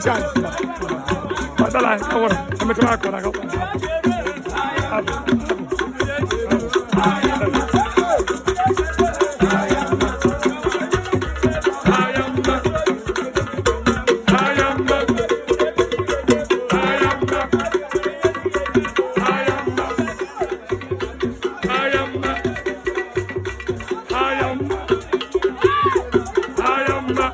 Isi anyị kpatara anyị ọ gwara emechara akọ na akọ. Hapụ, hapụ, hapụ. Ayamba. Ayamba. Ayamba. Ayamba. Ayamba. Ayamba. Ayamba.